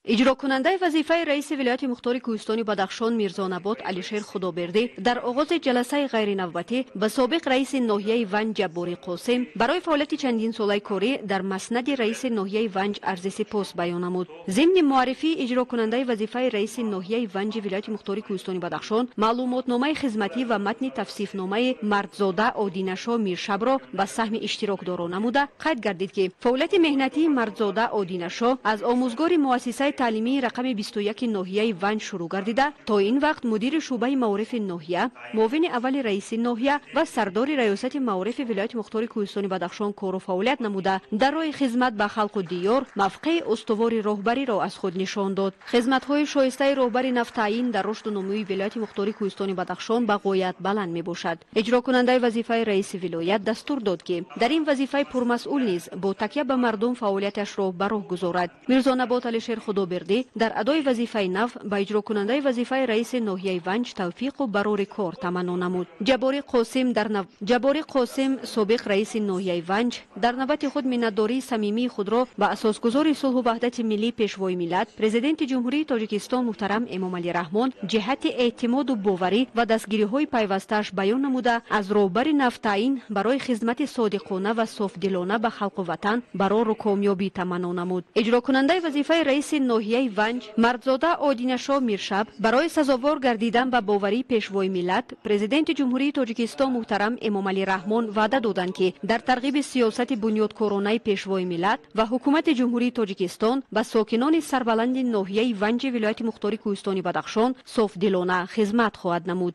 Иҷрокунандаи вазифаи раиси вилояти мухтори кӯҳистони Бадахшон Мирзонабот Алишер Худобердӣ дар оғози ҷаласаи ғайринавбатӣ ба собиқ раиси ноҳияи Ванҷ Ҷаббори Қосим барои фаъолияти чандинсолаи корӣ дар маснади раиси ноҳияи Ванҷ арзи сипос баён намуд. Зимни муаррифии иҷрокунандаи вазифаи раиси ноҳияи Ванҷи вилояти мухтори кӯҳистони Бадахшон маълумотномаи хизматӣ ва матни тавсифномаи Мардзода Одинашо Миршабро ба саҳми иштирокдорон намуда, қайд гардид, ки фаъолияти меҳнатии Мардзода Одинашо аз омӯзгори муассисаи таълимии рақами 21 ноҳияи Ванҷ шурӯъ гардида, то ин вақт мудири шӯъбаи маорифи ноҳия, муовини аввали раиси ноҳия ва сардори раёсати маорифи вилояти мухтори кӯҳистони Бадахшон кору фаъолият намуда, дар роҳи хизмат ба халқу диёр мавқеи устувори роҳбариро аз худ нишон дод. Хизматҳои шоистаи роҳбари навтаъин дар рушду нумӯи вилояти мухтори кӯҳистони Бадахшон ба ғоят баланд мебошад. Иҷрокунандаи вазифаи раиси вилоят дастур дод, ки дар ин вазифаи пурмасъул низ бо такя ба мардум фаъолияташро ба роҳ гузорад. Мирзонабот Алишер Худобердӣ дар адои вазифаи нав ба иҷрокунандаи вазифаи раиси ноҳияи Ванҷ тавфиқу барори кор таманно намуд. Ҷаббори Қосим, собиқ раиси ноҳияи Ванҷ, дар навбати худ миннатдории самимии худро ба асосгузори сулҳу ваҳдати миллӣ, Пешвои миллат, Президенти Ҷумҳурии Тоҷикистон муҳтарам Эмомалӣ Раҳмон ҷиҳати эътимоду боварӣ ва дастгириҳои пайвастааш баён намуда, аз роҳбари навтаъин барои хизмати содиқона ва софдилона ба халқу ватан барору комёбӣ таманно намуд. Иҷрокунандаи вазифаи раиси ноҳияи Ванҷ Мардзода Одинашо Миршаб барои сазовор гардидан ба боварии Пешвои миллат, Президенти Ҷумҳурии Тоҷикистон муҳтарам Эмомалӣ Раҳмон ваъда доданд, ки дар тарғиби сиёсати бунёдкоронаи Пешвои миллат ва Ҳукумати Ҷумҳурии Тоҷикистон ба сокинони сарбаланди ноҳияи Ванҷи вилояти мухтори кӯҳистони Бадахшон софдилона хизмат хоҳад намуд.